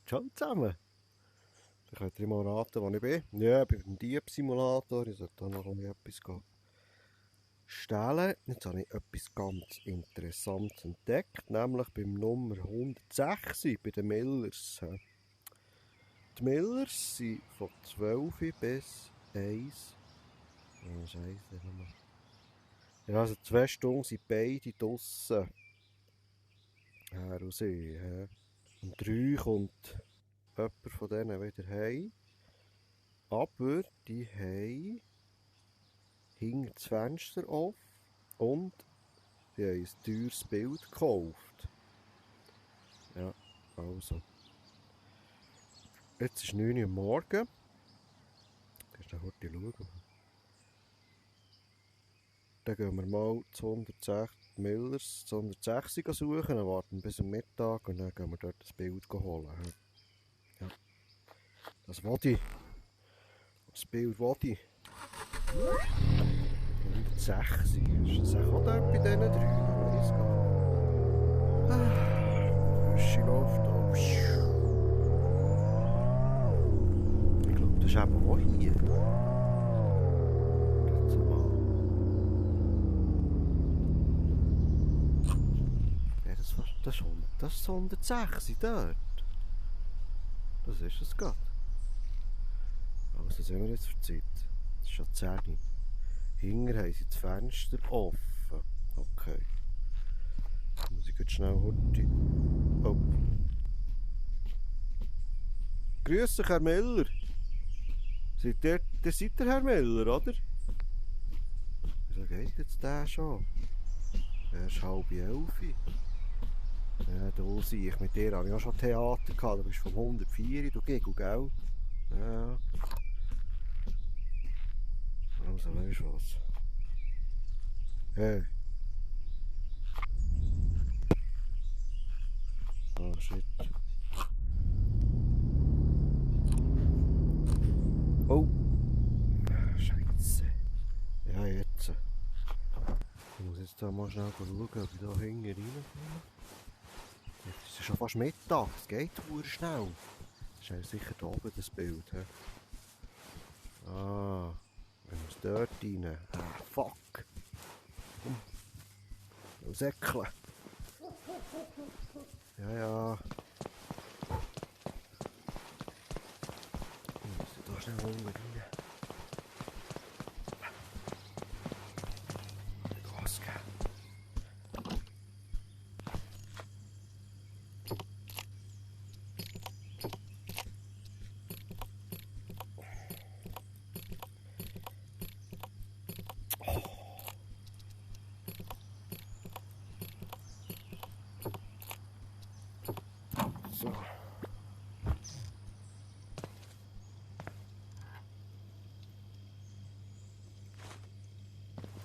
schon zusammen. Dann könnt ihr mal raten, wo ich bin. Ja, ich bin beim Diebsimulator. Ich sollte da noch etwas stehlen. Jetzt habe ich etwas ganz Interessantes entdeckt, nämlich beim Nummer 106 bei den Millers. Die Millers sind von 12 bis 1. Oh, Scheiße. Ja, also 2 Stunden sind beide draussen. Her und sie. Um 3 kommt jemand von denen wieder heim. Aber die haben hinter das Fenster auf und die haben ein teures Bild gekauft. Ja, also. Jetzt ist 9 Uhr morgen. Kannst du heute schauen. Dann gehen wir mal zu 106 Millers, zu 106 suchen, dann warten bis am Mittag und dann gehen wir dort das Bild holen. Ja. Das will ich. Das Bild will ich. 106. Ist das auch dort bei diesen 3? Weiß gar nicht. Frische Luft. Oh. Ich glaube, das ist eben auch hier. Das ist 106 dort. Das ist es gerade. Also, was haben wir jetzt für Zeit? Das ist schon 10. Hinter haben sie das Fenster offen. Okay. Jetzt muss ich jetzt schnell heute. Oh. Grüß dich, Herr Miller. Seid ihr seid der Herr Miller, oder? Wieso geht jetzt der schon? Er ist 10:30. Ja, da sehe ich, mit dir habe ich auch schon Theater gehabt. Du bist vom 104, du Giggle, gell? Ja. Also, weißt du was? Hey. Oh, shit. Oh. Scheiße. Ja, jetzt. Ich muss jetzt da mal schnell schauen, ob ich da hinten reinkomme. Jetzt ist es schon fast Mittag, es geht schnell. Das ist ja sicher da oben das Bild. He? Ah, wir müssen dort rein. Ah, fuck. Komm. Säckeln. Ja, ja. Ich muss da schnell unten rein. Gas geben. So.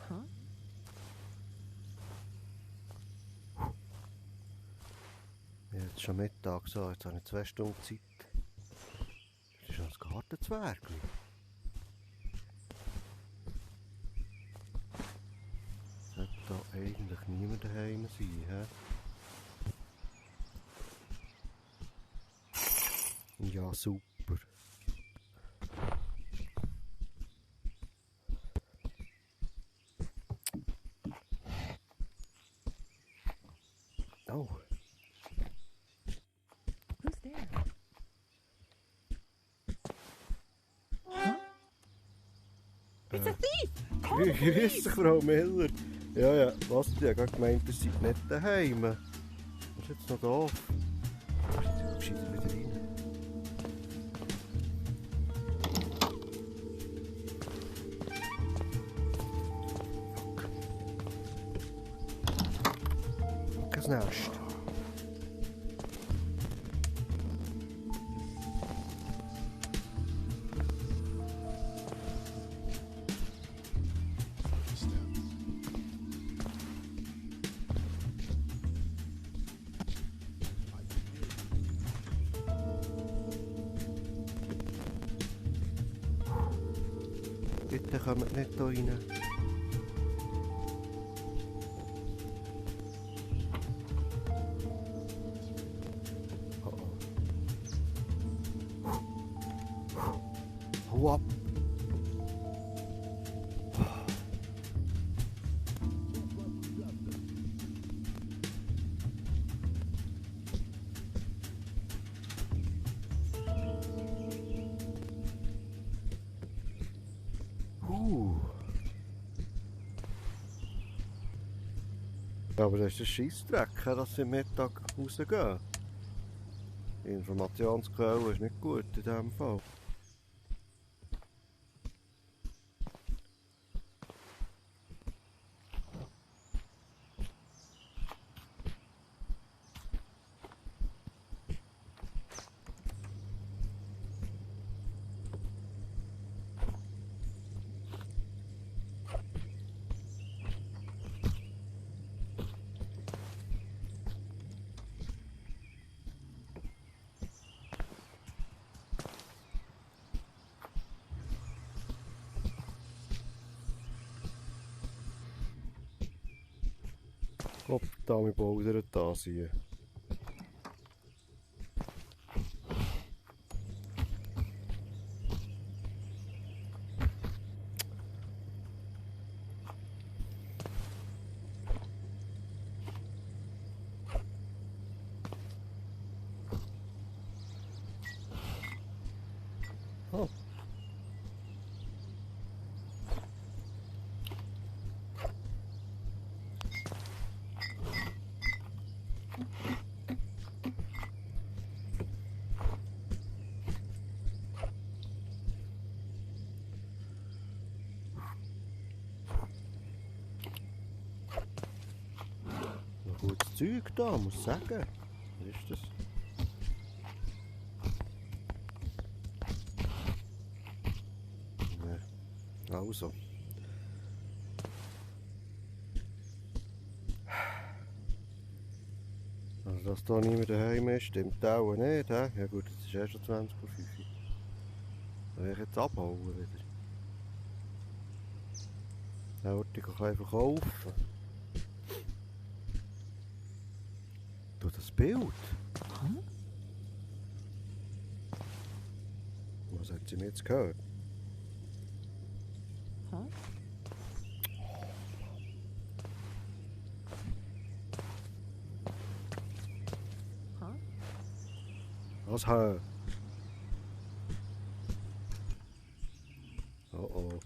Huh? Ja, jetzt ist schon Mittag, so, jetzt habe ich 2 Stunden Zeit. Das ist noch das Gartenzwergli. Sollte da eigentlich niemand daheim sein, hä? Ja, super. Oh. Who's there? Huh? It's a thief! Call the Grüß police! dich, Frau Miller. Ja, ja, was? Ich habe gerade gemeint, ihr seid nicht daheim. Was ist jetzt noch doof? Ich schiebe wieder rein. Kein Nest. Bitte kommt nicht hier rein. Oh oh. Hau ab! Aber das ist ein Scheissdreck, dass sie am Mittag rausgehen. Die Informationsquelle ist nicht gut in diesem Fall. Ob da mit Bouldern da sind. Oh. Noch gutes Zeug da, muss ich sagen. Was ist das? Nee. Also. Also, dass da niemand daheim ist, stimmt auch nicht. He? Ja gut, es ist erst schon 20 vor 5 Uhr. Soll ich jetzt abhauen wieder? Dann wollte ich ein verkaufen. Du, das Bild? Was hat sie mir jetzt gehört? Huh? Huh? Was hä? Oh oh.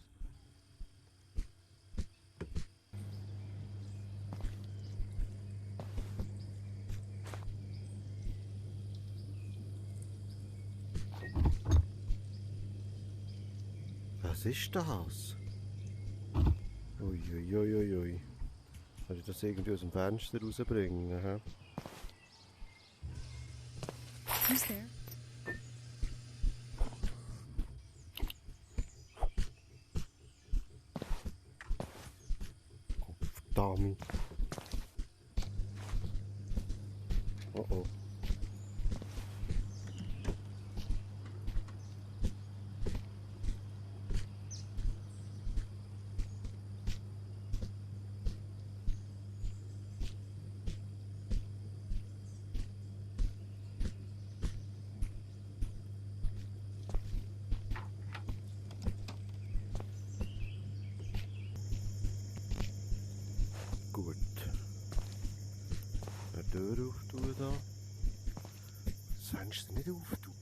Was ist das? Uiuiuiui. Soll ich das irgendwie aus dem Fenster rausbringen? Hä? Who's there? Verdammt. Oh oh. Gut. Eine Tür auftun da. Das Fenster nicht auftun.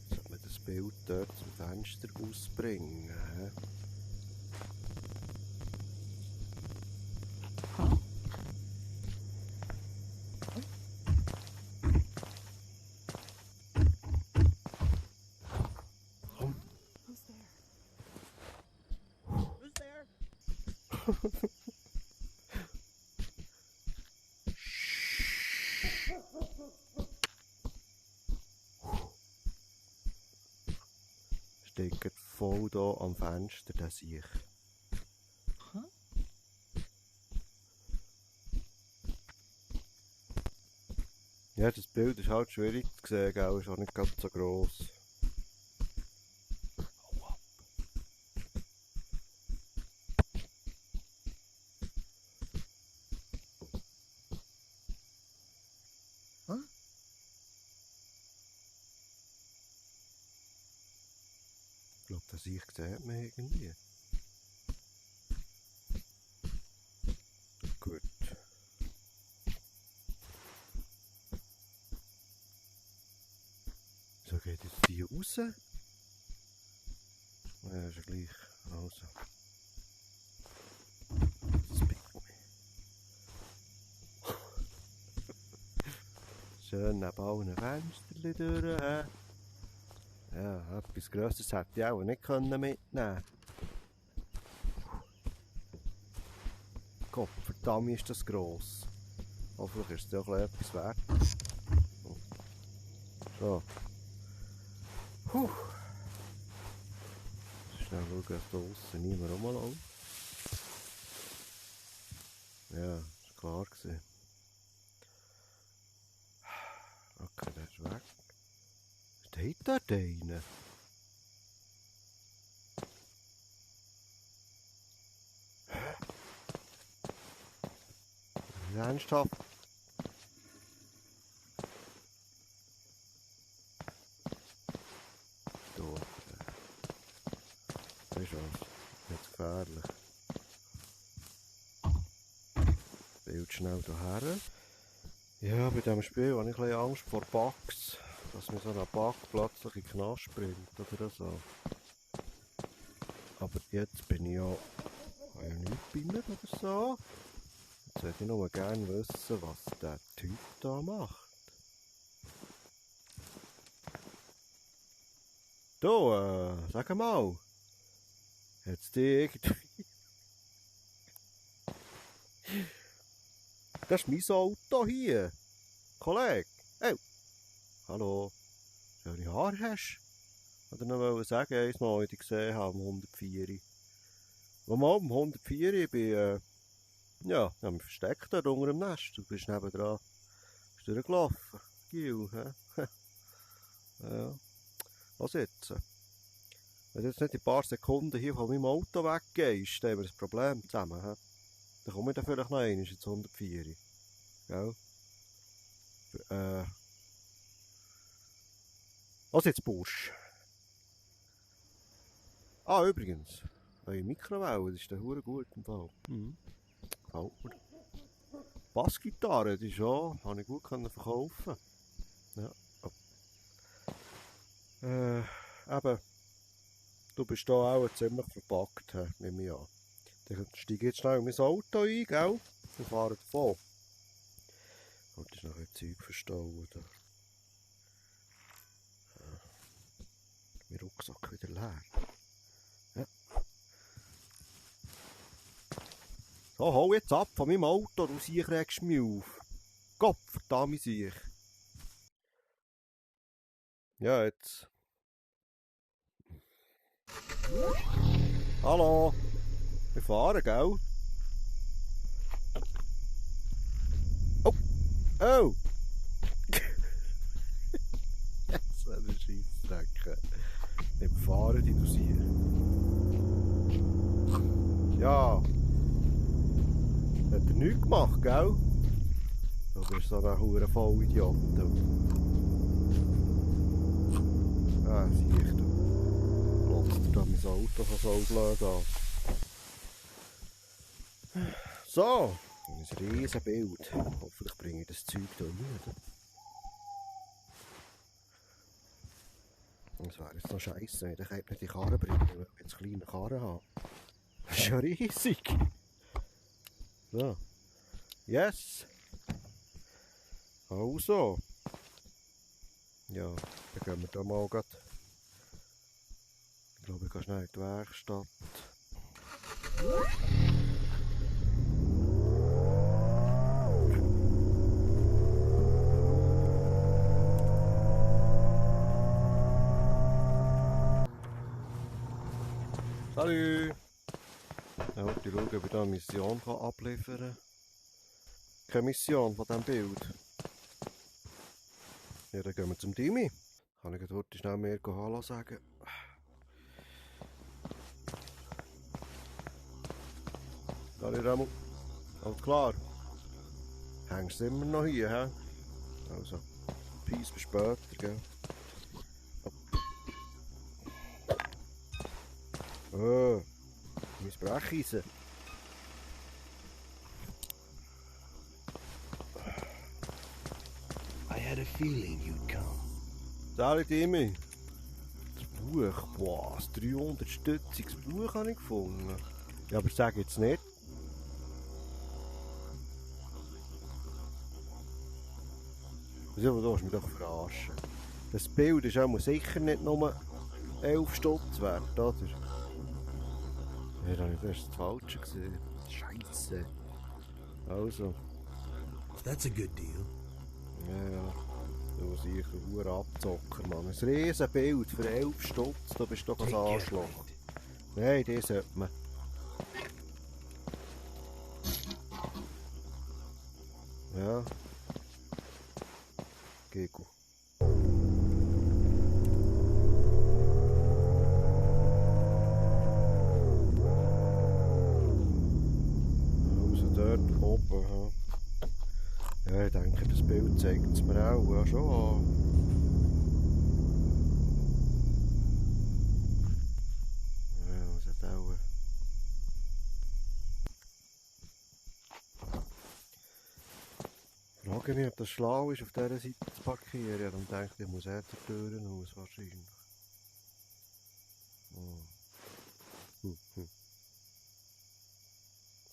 Sollte man das Bild dort zum Fenster ausbringen? Hä? Who's there? Who's there? Steht voll da am Fenster, das sehe ich. Huh? Ja, das Bild ist halt schwierig zu sehen, gell? Ist auch nicht ganz so gross. Sieg sieht man irgendwie. Gut. So geht jetzt die raus. Ja, ist ja gleich. Also. Das bringt mich. Schön neben allen Fensterchen durch. Ja, etwas Grösseres hätte ich auch nicht mitnehmen können. Gott, verdammt ist das gross. Hoffentlich ist es auch etwas wert. So. Puh. Schnell schauen, dass da draussen niemand rumläuft. Ja, das war klar gewesen. Okay, der ist weg. Steht da einer? Ernsthaft? Dort. Das ist was. Nicht gefährlich. Bild schnell hierher. Ja, bei diesem Spiel habe ich ein bisschen Angst vor Bugs. Dass mir so ein Bug plötzlich in den Knast bringt oder so. Aber jetzt bin ich ja nichts bei mir oder so. Jetzt würde ich nur gerne wissen, was der Typ da macht. Du, sag mal. Jetzt die irgendwie... Das ist mein Auto hier. Kollege. Hey. Hallo. Schöne Haare hast du? Oder noch wollte sagen, einmal, als ich dich gesehen habe, am 104. Wo mal am 104, ich bin, ja, ich habe mich versteckt dort unter dem Nest. Du bist nebendran. Bist durchgelaufen. Gil, hä? Ja. Was jetzt? Wenn du jetzt nicht in ein paar Sekunden hier von meinem Auto weggehst, dann haben wir ein Problem zusammen, hä? Dann komme ich dann vielleicht noch einmal ins 104. Gell? Was jetzt, Bursch? Ah, übrigens. Eure Mikrowelle, das ist der hure gut im Fall. Gefällt mir. Bassgitarre, die schon, habe ich gut verkaufen. Ja. Eben. Du bist da auch ziemlich verpackt, nehme ich an. Dann steige jetzt schnell in mein Auto ein, gell? Und fahre davon. Und das ist noch ein Zeug verstauen. Mein Rucksack wieder leer. Ja. So, hol jetzt ab von meinem Auto, du Siech regst mich auf. Gott, verdammt Siech. Ja, jetzt. Hallo. Wir fahren, gell? Oh! Oh! So ein Scheissdreck. Wir fahren die du Siech. Ja. Hat er nichts gemacht, gell? Du bist so ein hure Vollidiot. Ah, sieh ich, du. Plotzt da mein Auto so blöd an. So, ein riesen Bild. Hoffentlich bringe ich das Zeug hier rein. Das wäre jetzt noch scheisse, ich könnte nicht die Karre bringen, weil ich jetzt kleine Karre habe. Das ist ja riesig. So. Yes. Also. Ja, dann gehen wir da mal grad. Ich glaube, ich gehe schnell in die Werkstatt. Salut! Ja, ich schaue, ob ich da eine Mission abliefern kann. Keine Mission von diesem Bild. Ja, dann gehen wir zum Dimi. Kann ich heute schnell mehr Hallo sagen? Salut Remo. Alles klar? Hängst du immer noch hier, hä? Also, Peace bis später, gell? Mein Brecheisen. I had a feeling you'd come. Salut Timmy. Das Buch, boah, das 300-stütziges Buch habe ich gefunden. Ja, aber sag jetzt nicht. Wieso, du willst mich doch verarschen. Das Bild ist auch sicher nicht nur 11 Stutz wert, oder? Ja, dann habe ich das Falsche gesehen. Scheisse. Also. That's a good deal. Ja. Du sicher ein Abzocker, Mann. Ein riesen Bild für 11 Stutz, da bist du doch ein Arschloch. Nein, die sollte man. Ja. Gego. Also dort oben. Ja, ich denke, das Bild zeigt es mir auch ja, schon an. Ja, was hat auch. Ich frage mich, ob das schlau ist, auf dieser Seite zu parkieren. Ja, dann denke ich, muss er zur Türen aus, wahrscheinlich.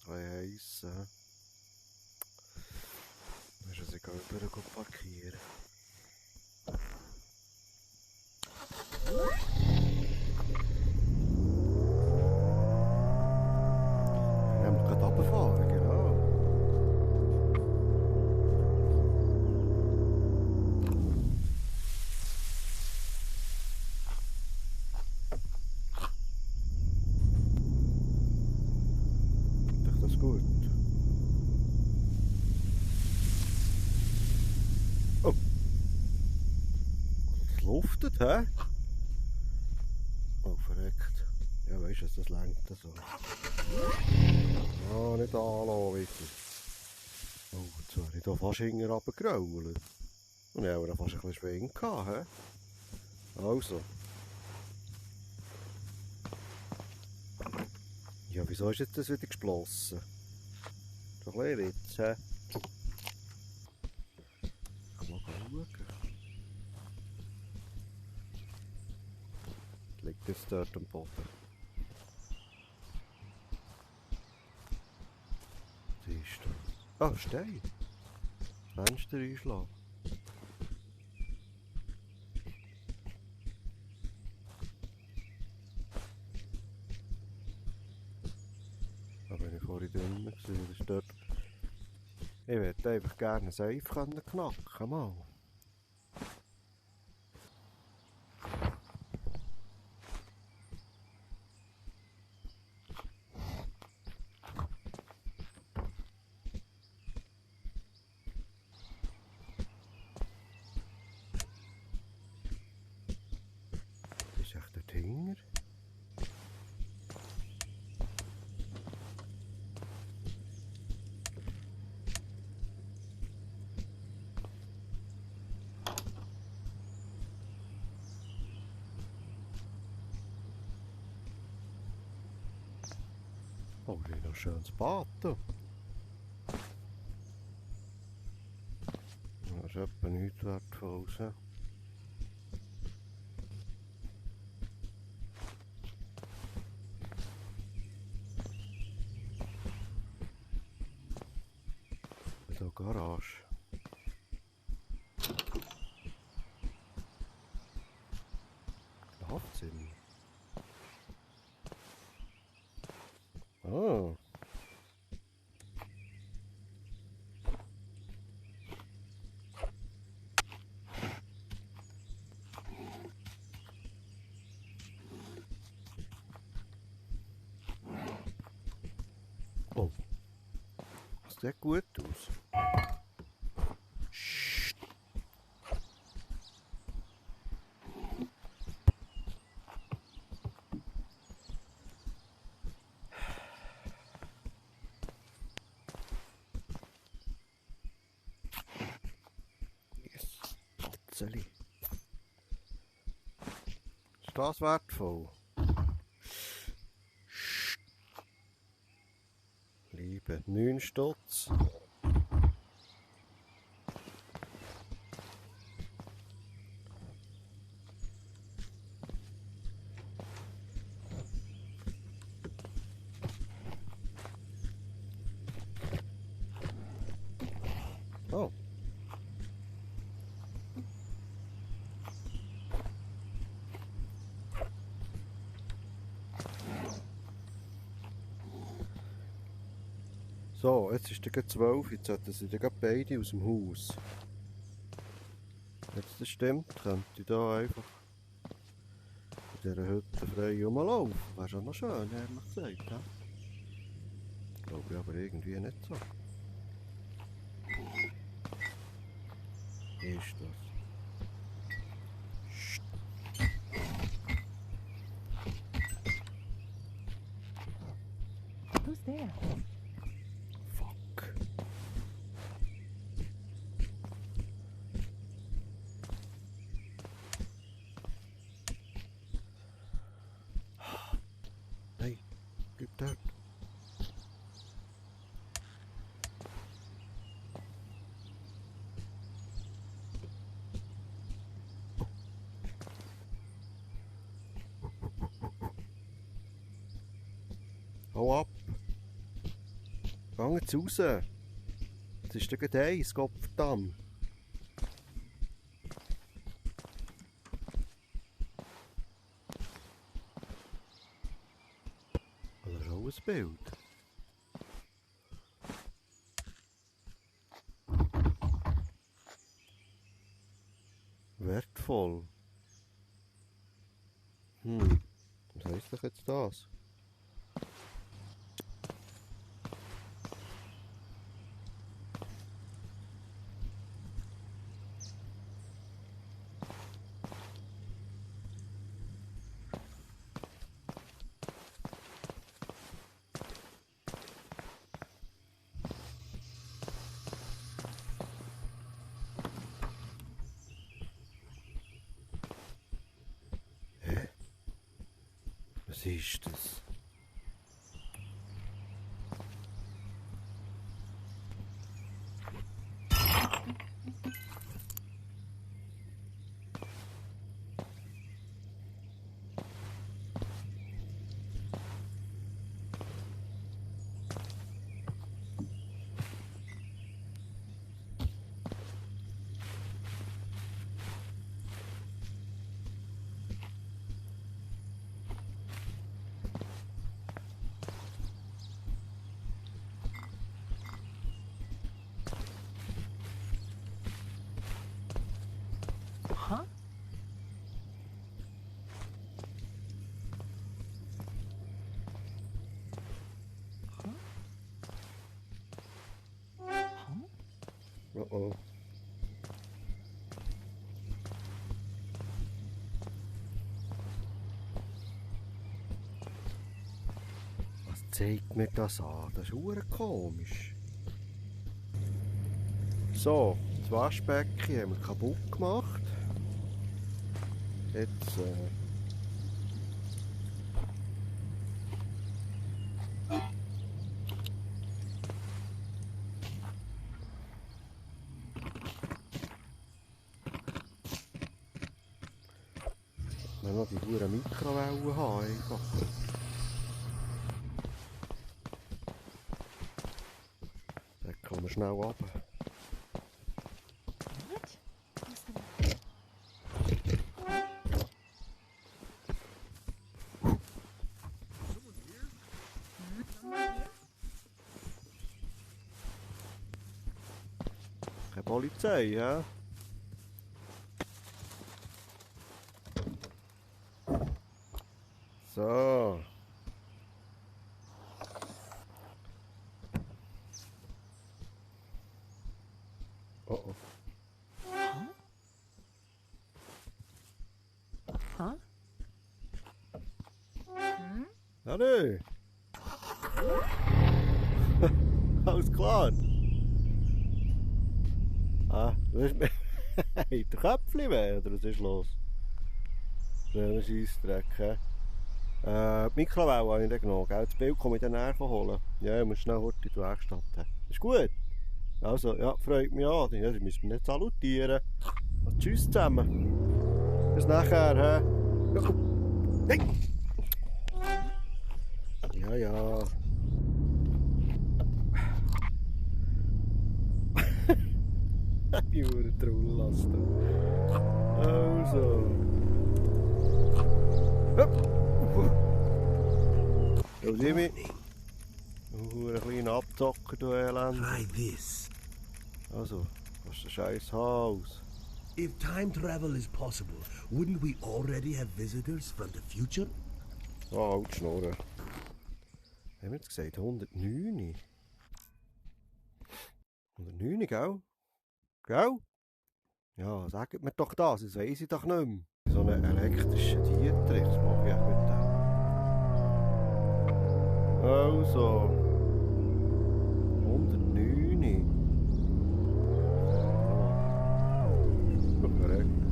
Ein heiß, hä? Dann ist es egal, ob er parkieren. Ja, wir können runterfahren, genau. Ist das gut? Oh! Es luftet, hä? Oh, verreckt. Ja, weißt du, das lenkt so. Ah, nicht anlassen, bitte. Oh, jetzt wäre ich da fast hinten runtergerollt. Und ich habe fast ein bisschen Schwung gehabt, hä? Also. Ja, wieso ist jetzt das wieder geschlossen? Doch ein bisschen Witz, hä? Ich kann mal schauen. Liegt jetzt dort am Boden. Was ist das? Ah, Stein. Fenster einschlagen. Aber wenn ich vorhin drinnen gesehen, das ist dort. Ich würde einfach gerne ein Safe knacken, mal. Das ist echt dort hinten. Oh, hier ist noch ein schönes Bad. Da. Das ist etwa nichts wertvolles. He? Da Garage. Schlafzimmer. Ah. Oh. Das sieht gut aus. Psst. Yes. Batzeli. Ist das wertvoll? bleiben 9 Stutz. Oh. So, jetzt ist es 12, jetzt sollten sie dann beide aus dem Haus. Jetzt das stimmt, könnte ich da einfach in dieser Hütte frei rumlaufen. Wäre schon noch schön, ehrlich gesagt. Ja? Glaube ich aber irgendwie nicht so. Ist das? Who's there? Fuck. Nein, bleib dort. Hau ab! Geh jetzt raus! Das ist doch gerade eins, Gottverdammt! Das ist auch ein Bild. Wertvoll. Was heisst doch jetzt das? Was ist das? Huh? Oh oh. Was zeigt mir das an? Das ist verdammt komisch. So, das Waschbecken haben wir kaputt gemacht. Jetzt wir noch die verdammten Mikrowellen haben einfach. Dann kommen wir schnell runter. What? Keine Polizei, ja? So. Oh oh. Huh? Hallo! Alles klar! Ah, du hast mir... Hey, der Köpfchen weh, oder was ist los? Das ist ein Scheissdreck, hä? Die Mikrowelle habe ich dann genommen, gell? Das Bild komme ich dann nachher holen. Ja, ich muss schnell heute in die Werkstatt. Ist gut. Also, ja, freut mich an. Ja, Sie müssen mich nicht salutieren. Also, tschüss zusammen. Bis nachher, hä? Ja, komm. Hey. Ja, ja. Die Uhr trullen lassen. Also. Ja, Jimmy. Ein kleiner Abzocker, du Elend. Try this. Also, was ist ein scheiß Haus? If time travel is possible, wouldn't we already have visitors from the future? Ah, halt die Schnurren. Haben wir jetzt gesagt? 109? 109, gell? Gell? Ja, sagt mir doch das, das weiss ich doch nicht mehr. So einen elektrischen Dietrich, was mache ich mit dem? Also. 109. Oh. Korrekt.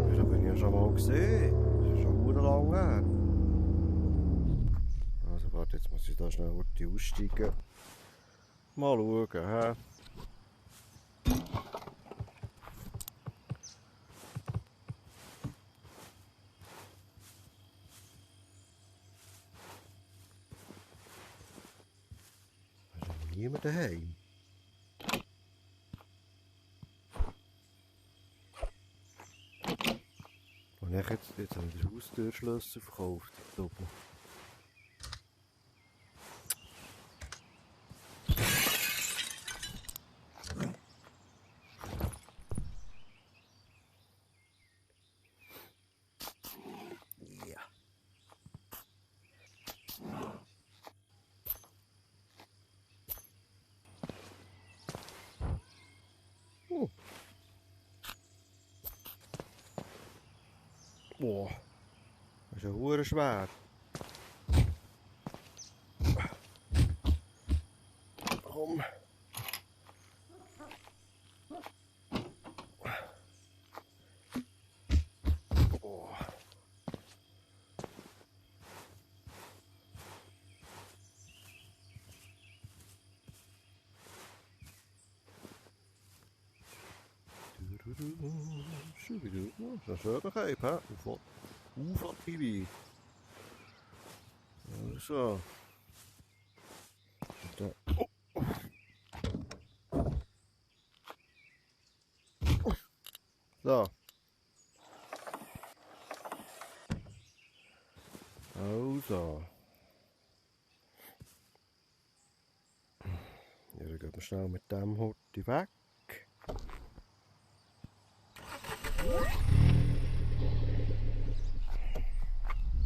Ja, das bin ich ja schon mal gesehen. Das ist schon sehr lange her. Also warte, jetzt muss ich da schnell aussteigen. Mal schauen, hä? Ist niemand daheim? Und jetzt habe ich den Haustürschlüssel verkauft. Doppel. Ja. Boah, das ist ja hure schwer. Komm. Boah. Das ist ein schöner Cape, hä? Ufer-TV. So. So. Also. Ja, dann gehen wir schnell mit dem Horti weg.